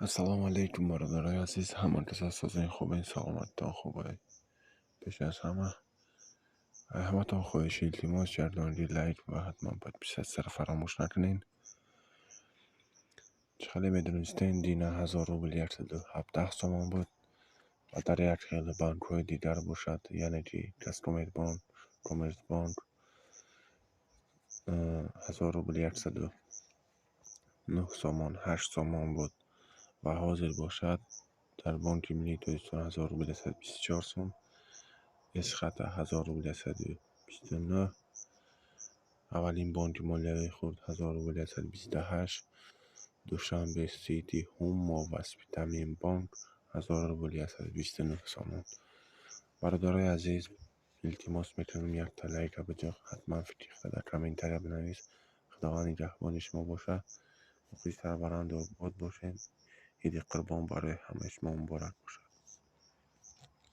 Ассалому алайкум, бародарои азиз, ҳама каса созен, хубен, саломатитон хубай. Пеш аз ҳама ҳаматон хоҳиши илтимос ҷардонги лайк ва ҳатман подписаться ро фаромӯш накунед. Чӣ хеле медонистем, дина 1000 рубл 117 сомон буд ва дар як хел банкҳои дигар бошад, яъне ки Казкоммерцбанк, Коммерцбанк 1000 рубл 109 сомон, 8 сомон буд ва ҳозир бошад, дар Бонки Миллии Тоҷикистон 1000 рубл 124 сом, Эсхата 1000 рубл 129, аввалин бонки молиявии хурд 1000 рубл 128, Душанбе Сити, Ҳумо ва Спитамен бонк 1000 рубл 129 сомон. Бародарои азиз, илтимос мекунам, якта лайка биҷоқ, ҳатман фикри худро дар комментария бинавис. Худованд нигаҳбони шумо бошад. Мухлис, сарбаланду обод бошед. Иди Қурбон барои ҳамаи шумо муборак бошад.